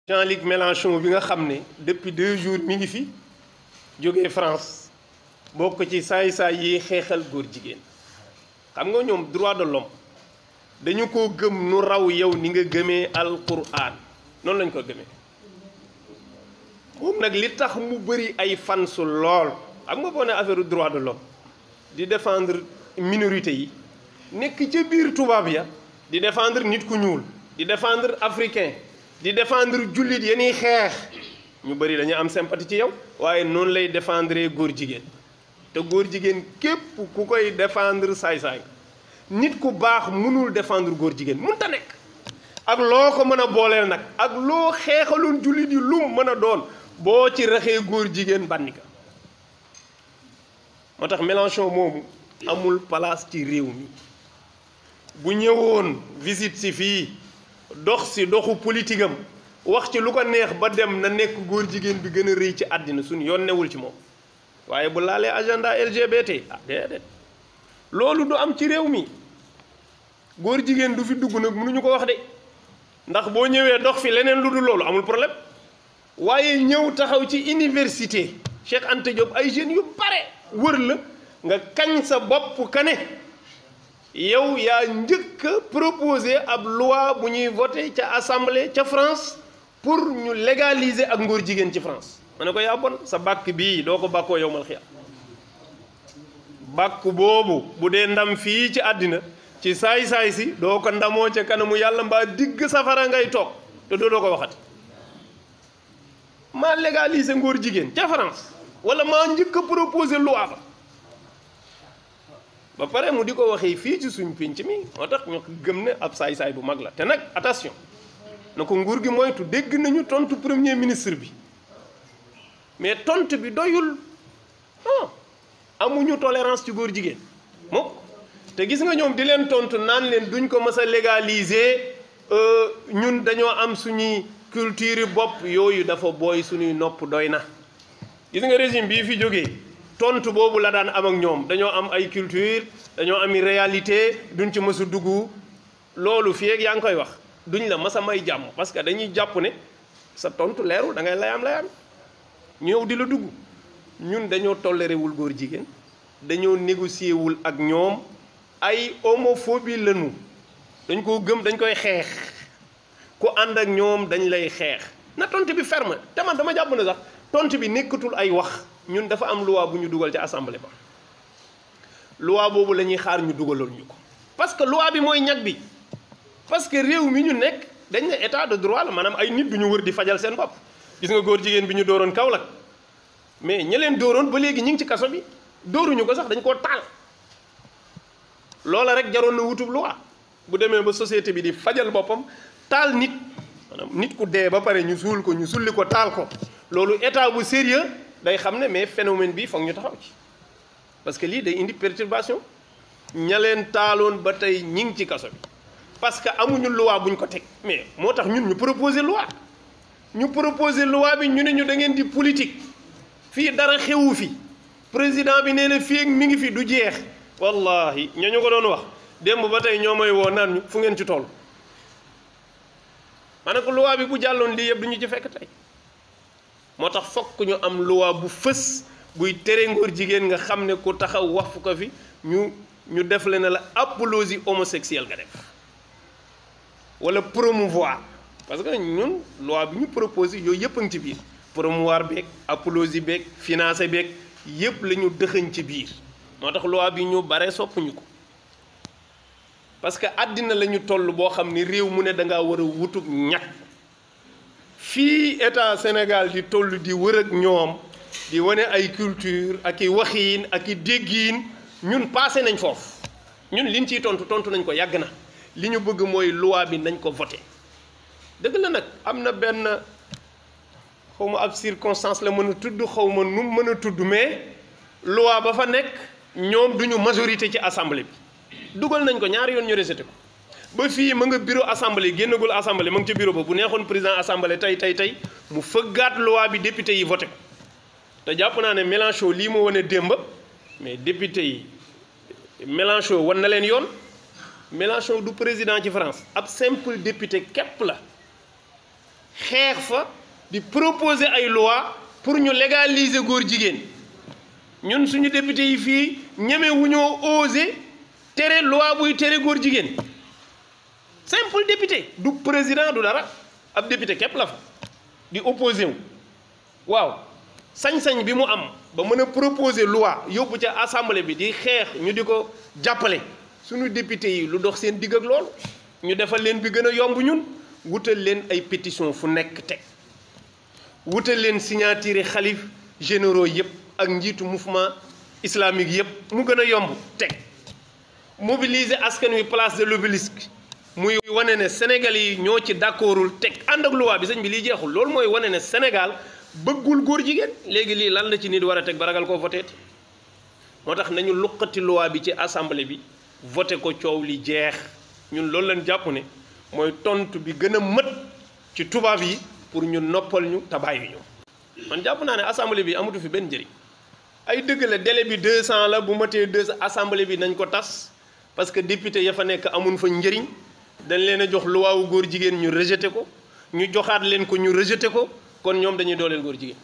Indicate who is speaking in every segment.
Speaker 1: Jean-Luc Mélenchon bi nga xam ne depuis 2 jours mi ngi fi jógee France bokk ci saay-saay yi xeexal góor jigéen xam nga ñoom droit de l'homme dañu ko gëm nu raw yow ni nga gëmee alquran noonu lañ ko gëmee moom nag li tax mu bëri ay fans lool xam nga boo ne affaire droit de l'homme di défendre minorité yi nekk ca biir tubaab ya di défendre nit ku ñuul di défendre africain di défendre jullit yeni xeex ñu bëri dañu am sympathie ci yow waaye noonu lay défendre góor jigéen te góor jigéen képp ku koy défendre saay-saay nit ku baax mënul défendre góor jigéen mënta nekk ak loo ko mën a booleel nag ak loo xeexaloon jullit yi lum mën a doon boo ci raxee góor jigéen bànnika moo tax Mélenchon moomu amul place ci réew mi bu ñëwoon visite si fii dox si doxu politique am wax ci lu ko neex ba dem na nekk góor jigéen bi gën a rëy ci àddina suñu yoon newul ci moom waaye bu laalee agenda LGBT ah déedéet loolu du am ci réew mi góor jigéen du fi dugg nag mënuñu ko wax de ndax boo ñëwee dox fi leneen lu dul loolu amul problème waaye ñëw taxaw ci université Cheikh Anta Diop ay jeunes yu bare wër la nga kañ sa bopp ka ne yow yaa njëkk a proposé ab loi bu ñuy voté ca assemblée ca France pour ñu légaliser ak ngóor jigéen ci France ma ne ko yaa bon sa bàkk bii doo ko bàkkoo yow mal xiya bàkk boobu bu dee ndam fii ci àddina ci saay-saay si doo ko ndamoo ca kanamu yàlla mbaa digg safara ngay toog te doo ko waxati maa légaliser ngóor jigéen ca France wala maa njëkk a proposé loi ba pare mu di ko waxee fii ci suñ pénc mi moo tax ñu gëm ne ab saay-saay bu mag la te nag attention na ko nguur gi moytu dégg nañu tontu premier ministre bi mais tontu bi doyul amuñu tolérance ci góor jigéen moom te gis nga ñoom di leen tontu naan leen duñ ko mës a légaliser ñun dañoo am suñuy culture bopp yooyu dafa booy suñuy nopp doy na gis nga régime bii fi jógee tontu boobu la daan am ak ñoom dañoo am ay culture dañoo ami réalité duñ ci mës a dugg loolu fii ak yaa ngi koy wax duñ la mës a may jàmm parce que dañuy jàpp ne sa tontu leerul da ngay layam ñëw di la dugg ñun dañoo toléré wul góor jigéen dañoo négocier wul ak ñoom ay homophobie lañu dañ koo gëm dañ koy xeex ku ànd ak ñoom dañ lay xeex na tontu bi ferme te man dama jàpp ne sax tontu bi nekkatul ay wax ñun dafa am loi bu ñu dugal ci assemblée ba loi boobu la ñuy xaar ñu dugaloon ñu ko parce que loi bi mooy ñag bi parce que réew mi ñu nekk dañ ne état de droit la maanaam ay nit du ñu wër di fajal seen bopp gis nga góor jigéen bi ñu dooroon Kaolack mais ña leen dooroon ba léegi ñu ngi ci kaso bi dóoruñu ko sax dañ koo taal loola rek jaroon na wutub loi bu demee ba société bi di fajal boppam taal nit maanaam nit ku dee ba pare ñu suul ko ñu sulli ko taal ko loolu état bu sérieux day xam ne mais phénomène bi foog ñu taxaw ci parce que lii day indi perturbation ña leen taaloon ba tey ñi ngi ci kaso bi parce que amuñu loi buñ ko teg mais moo tax ñun ñu proposer loi bi ñu ne ñu da ngeen di politique fii dara xewu fi président bi nee na fii ak mi ngi fi du jeex wallahi ñañu ko doon wax démb ba tey ñoo may woo naan ñu fu ngeen ci toll ma ne ko loi bi bu jàlloon lii yëpp du ñu ci fekk tey moo tax fokk ñu am loi bu fës buy tere ngóor jigéen nga xam ne ku taxaw wax fu ko fi ñu def le ne la apologie homosexuelle nga def wala promouvoir parce que ñun loi bi ñu proposé yooyu yëpp a ngi ci biir promouvoir beeg apologie beeg financé beeg yëpp la ñu dëxëñ ci biir moo tax loi bi ñu bare soppuñu ko parce que àddina la ñu toll boo xam ni réew mu ne da ngaa war a wutub ñàkk fii état Sénégal di toll di wër ak ñoom di wane ay culture ak i waxiin ak i déggiin ñun passé nañ foofu ñun liñ ciy tontu nañ ko yàgg na li ñu bëgg mooy loi bi nañ ko voté dëgg la nag am na benn xaw ma ab circonstance la mën a tudd xaw ma nu mën a tudd mais loi ba fa nekk ñoom duñu majorité ci assemblée bi dugal nañ ko ñaari yoon ñu rejeté ko ba fii ma nga bureau assemblée génnagul assemblée ma ngi ca bureau ba bu neexoon président assemblée tey mu fëggaat loi bi député yi voté ko te jàpp naa ne Mélenchon lii ma wane démb mais député yi Mélenchon wan na leen yoon Mélenchon du président ci France ab simple député képp la xeex fa di proposer ay loi pour ñu légaliser góor jigéen ñun suñu député yi fii ñeme wu ñoo oser tere loi buy tere góor jigéen simple député du président du dara ab député képp la fa di opposé wu waaw sañ-sañ bi mu am ba mën a proposer loi yóbbu ca assemblée bi di xeex ñu di ko jàppale suñu député yi lu dox seen digg ak loolu ñu defal leen bi gën a yomb ñun wutal leen ay pétition fu nekk teg wutal leen signature xalif généraux yëpp ak njiitu mouvement islamique yëpp mu gën a yomb teg mobiliser askan wi place de l'Obélisque muy wane ne Sénégal yi ñoo ci d'accordul teg ànd ak loi bi sëñ bi lii jeexul loolu mooy wane ne Sénégal bëggul góor jigéen léegi lii lan la ci nit war a teg ba ragal koo voté moo tax nañu luqati loi bi ci assemblée bi voté ko coow li jeex ñun loolu lañ jàpp ne mooy tontu bi gën a mët ci tubaab yi pour ñu noppal ñu te bàyyi ñu man jàpp naa ne assemblée bi amatu fi benn njëriñ ay dëgg la délai bi 200 la bu matee 200 assemblée bi nañ ko tas parce que député ya fa nekk amun fa njëriñ dañ leen a jox loi wu góor jigéen ñu rejeté ko ñu joxaat leen ko ñu rejeté ko kon ñoom dañuy dooleel góor jigéen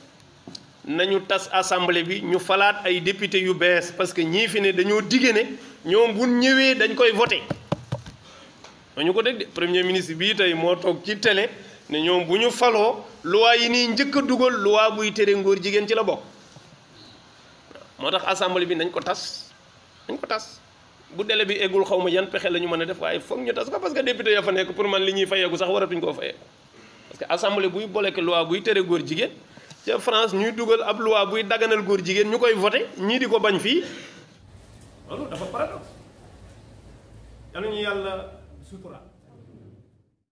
Speaker 1: nañu tas assemblée bi ñu falaat ay député yu bees parce que ñii fi ne dañoo digge ne ñoom bu ñëwee dañ koy voté ñu ko dégg de premier ministre bii tey moo toog ci télé ne ñoom bu ñu faloo loi yi nii njëkk a dugal loi buy tere ngóor jigéen ci la bokk moo tax assemblée bi nañ ko tas bu délai bi eggul xaw ma yan pexe la ñu mën a def waaye foog ñu tas ko parce que député ya fa nekk pour man li ñuy fayeeku sax waratuñ koo fayeeku parce que assemblée buy bloqué loi buy tere góor jigéen ca France ñuy dugal ab loi buy daganal góor jigéen ñu koy voté ñii di ko bañ fii loolu dafa paradoxe yal na ñu yàlla sutura